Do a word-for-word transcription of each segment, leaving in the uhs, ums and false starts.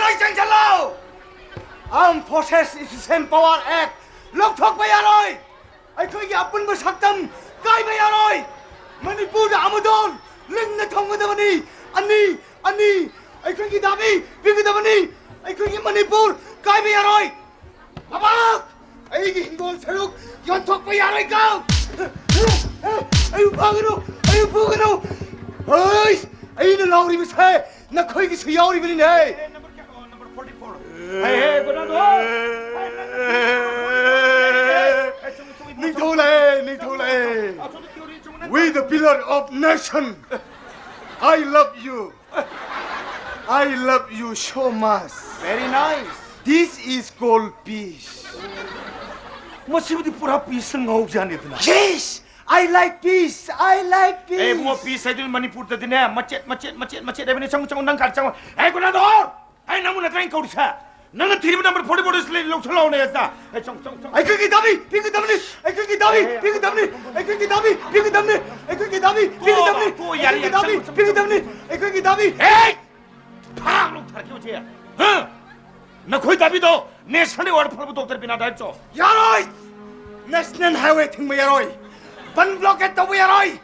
ꯂꯣꯏ ꯆꯪꯁꯜꯂꯣ! Armed Forces Efficient Power Act ꯂꯧꯊꯣꯛꯄ ꯌꯥꯔꯣꯏ! ꯑꯩꯈꯣꯏꯒꯤ ꯑꯄꯨꯟꯕ ꯁꯛꯇꯝ ꯀꯥꯏꯕ ꯌꯥꯔꯣꯏ! ꯃꯅꯤꯄꯨꯔꯗ ꯑꯃꯗꯣ ꯂꯤꯡꯅ ꯊꯝꯒꯗꯕꯅꯤ! ꯑꯅꯤ! ꯑꯅꯤ! ꯑꯩꯈꯣꯏꯒꯤ ꯗꯥꯕꯤ ꯄꯤꯒꯗꯕꯅꯤ! ꯑꯩꯈꯣꯏꯒꯤ ꯃꯅꯤꯄꯨꯔ ꯀꯥꯏꯕ ꯌꯥꯔꯣꯏ! ꯃꯃꯥ! ꯑꯩꯒꯤ ꯍꯤꯡꯒꯣꯜ ꯁꯔꯨꯛ ꯌꯣꯟꯊꯣꯛꯄ ꯌꯥꯔꯣꯏꯀꯣ! ꯑꯩꯕꯨ ꯐꯥꯒꯅꯨ! ꯑꯩꯕꯨ ꯐꯨꯒꯅꯨ! ꯍꯣꯏ! ꯑꯩꯅ ꯂꯥꯎꯔꯤꯕꯁꯦ ꯅꯈꯣꯏꯒꯤꯁꯨ ꯌꯥꯎꯔꯤꯕꯅꯤꯅꯦ! Hey, hey, ꯀꯅꯥꯅꯣ? ꯅꯤꯡꯊꯧ ꯂꯥꯛꯑꯦ, ꯅꯤꯡꯊꯧ ꯂꯥꯛꯑꯦ! We the pillar of nation! I love you! I love you so much! Very nice! This is called peace! ꯃꯁꯤꯕꯨꯗꯤ ꯄꯨꯔꯥ peace ꯉꯥꯎꯖꯥꯅꯤꯗꯅ꯫ Yes! I like peace! I like peace! A, Ibungo, peace ꯍꯥꯏꯗꯨꯅ ꯃꯅꯤꯄꯨꯔꯗꯗꯤꯅꯦ, ꯃꯆꯦꯠ, ꯃꯆꯦꯠ, ꯃꯆꯦꯠ, ꯃꯆꯦꯠ ꯍꯥꯏꯕꯅꯤ꯫ ꯆꯪꯉꯨ, ꯆꯪꯉꯨ, ꯅꯪ ꯀꯥꯗ ꯆꯪꯉꯨ꯫ ꯑꯦ, ꯒꯨꯅꯥꯗꯣꯔ! ꯑꯩ ꯅꯪꯕꯨ ꯅꯠꯇ꯭ꯔꯥ ꯑꯩꯅ ꯀꯧꯔꯤꯁꯦ? ꯅꯪꯅ ꯊꯤꯔꯤꯕ number forty-four ꯁꯤ ꯂꯧꯁꯜꯂꯛꯑꯣꯅꯦ, ꯑꯁꯤꯗ꯫ ꯑꯦ, ꯆꯪꯉꯨ, ꯆꯪꯉꯨ, ꯆꯪꯉꯨ꯫ ꯑꯩꯈꯣꯏꯒꯤ ꯗꯥꯕꯤ ꯄꯤꯒꯗꯕꯅꯤ! ꯑꯩꯈꯣꯏꯒꯤ ꯗꯥꯕꯤ ꯄꯤꯒꯗꯕꯅꯤ! ꯑꯩꯈꯣꯏꯒꯤ ꯗꯥꯕꯤ ꯄꯤꯒꯗꯕꯅꯤ! ꯑꯩꯈꯣꯏꯒꯤ ꯗꯥꯕꯤ ꯄꯤꯒꯗꯕꯅꯤ! ꯇꯣ, ꯌꯥꯔꯦ, ꯑꯩꯈꯣꯏꯒꯤ ꯌꯥꯔꯦ, ꯗꯥꯕꯤ ꯆꯪꯉꯨ, ꯆꯪꯉꯨ, ꯄꯤꯒꯗꯕꯅꯤ! ꯆꯪꯉꯨ, ꯆꯪꯉꯨ꯫ ꯑꯩꯈꯣꯏꯒꯤ ꯗꯥꯕꯤ! ꯑꯦ! ꯐꯥꯛ ꯂꯧꯊꯔꯛꯀꯦ ꯍꯧꯖꯤꯛ꯫ ꯍꯥ? ꯅꯈꯣꯏ ꯗꯥꯕꯤꯗꯣ national award ꯐꯪꯂꯕ doctor ꯕꯤꯅꯥꯗ ꯍꯥꯏꯔꯛꯆꯣ꯫ ꯌꯥꯔꯣꯏ! National highway ꯊꯤꯡꯕ ꯌꯥꯔꯣꯏ! ꯕꯟ blockade ꯇꯧꯕ ꯌꯥꯔꯣꯏ!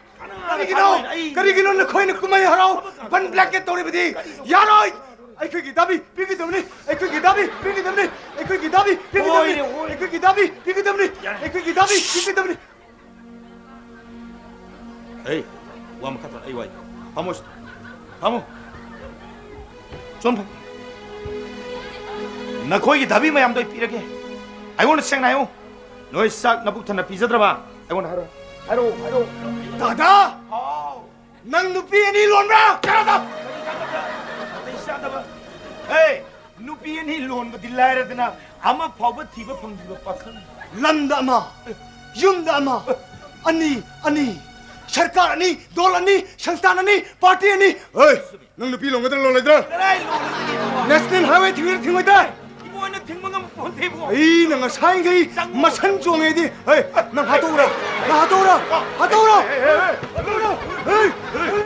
ꯀꯔꯤꯒꯤꯅꯣ? ꯑꯩ ꯀꯔꯤꯒꯤꯅꯣ ꯅꯈꯣꯏꯅ ꯀꯨꯝꯍꯩ ꯍꯔꯥꯎ ꯕꯟ blockade ꯇꯧꯔꯤꯕꯗꯤ? ꯌꯥꯔꯣꯏ! ꯑꯩꯈꯣꯏꯒꯤ ꯗꯥꯕꯤ ꯄꯤꯒꯗꯕꯅꯤ! ꯑꯩꯈꯣꯏꯒꯤ ꯗꯥꯕꯤ ꯄꯤꯒꯗꯕꯅꯤ! ꯑꯩꯈꯣꯏꯒꯤ ꯗꯥꯕꯤ ꯄꯤꯒꯗꯕꯅꯤ! ꯍꯣꯏꯅꯦ, ꯍꯣꯏꯅꯦ꯫ ꯑꯩꯈꯣꯏꯒꯤ ꯗꯥꯕꯤ ꯄꯤꯒꯗꯕꯅꯤ! ꯌꯥꯔꯦ꯫ ꯑꯩꯈꯣꯏꯒꯤ ꯗꯥꯕꯤ ꯄꯤꯒꯗꯕꯅꯤ! ꯑꯩ, ꯋꯥ ꯃꯈꯥ ꯇꯥꯅ ꯑꯩ ꯋꯥꯏ꯫ ꯐꯝꯃꯣ ꯁꯤꯗ꯫ ꯐꯝꯃꯣ꯫ ꯆꯣꯟ ꯐꯝ꯫ ꯅꯈꯣꯏꯒꯤ ꯗꯥꯕꯤ ꯃꯌꯥꯝꯗꯣ ꯑꯩ ꯄꯤꯔꯒꯦ꯫ ꯑꯩꯉꯣꯟꯗ ꯁꯦꯡꯅ ꯍꯥꯏꯌꯨ꯫ ꯅꯣꯏ ꯆꯥꯛ ꯅꯕꯨꯛ ꯊꯟꯅ ꯄꯤꯖꯗ꯭ꯔꯕ? ꯑꯩꯉꯣꯟꯗ ꯍꯥꯏꯔꯣ꯫ ꯍꯥꯏꯔꯣ, ꯍꯥꯏꯔꯣ꯫ ꯗꯥꯗꯥ! ꯍꯥꯎ꯫ ꯅꯪ ꯅꯨꯄꯤ ꯑꯅꯤ ꯂꯣꯟꯕ꯭ꯔꯥ? ꯆꯠꯂꯣ ꯑꯗ! ꯅꯥꯇꯩ ꯆꯥꯗꯕ꯫ ꯍꯦ! ꯅꯨꯄꯤ ꯑꯅꯤ ꯂꯣꯟꯕꯗꯤ ꯂꯥꯏꯔꯗꯅ, ꯑꯃ ꯐꯥꯎꯕ ꯊꯤꯕ ꯐꯪꯗ꯭ꯔꯤꯕ ꯄꯥꯈꯪ꯫ ꯂꯝꯗ ꯑꯃ, ꯌꯨꯝꯗ ꯑꯃ, ꯑꯅꯤ, ꯑꯅꯤ꯫ ꯁꯔꯀꯥꯔ ꯑꯅꯤ, ꯗꯣꯜ ꯑꯅꯤ, ꯁꯪꯁꯊꯥꯟ ꯑꯅꯤ, ꯄꯥꯔꯇꯤ ꯑꯅꯤ꯫ ꯍꯣꯏ, ꯅꯪ ꯅꯨꯄꯤ ꯂꯣꯟꯒꯗ꯭ꯔꯥ ꯂꯣꯜꯂꯣꯏꯗ꯭ꯔꯥ? ꯀꯗꯥꯏ ꯂꯣꯜꯂꯗꯣꯏꯅꯣ? National highway ꯊꯤꯡꯒꯗ꯭ꯔꯥ ꯊꯤꯡꯉꯣꯏꯗ꯭ꯔꯥ? ꯏꯕꯣ, ꯑꯩꯅ ꯊꯤꯡꯕ ꯉꯝꯕ ꯄꯣꯟꯇꯦ, ꯏꯕꯨꯡꯉꯣ꯫ ꯑꯩꯅ ꯉꯁꯥꯏꯈꯩ ꯆꯪꯉꯣ꯫ ꯃꯁꯟ ꯆꯣꯡꯉꯦꯗꯤ꯫ ꯍꯣꯏ, ꯅꯪ ꯍꯥꯠꯇꯣꯛꯎꯔꯥ? ꯅꯪ ꯍꯥꯠꯇꯣꯛꯎꯔꯥ? ꯍꯥꯠꯇꯣꯛꯎꯔꯥ? ꯍꯥꯠꯇꯣꯛꯎꯔꯥ? ꯍꯣꯏ, ꯍꯣꯏ꯫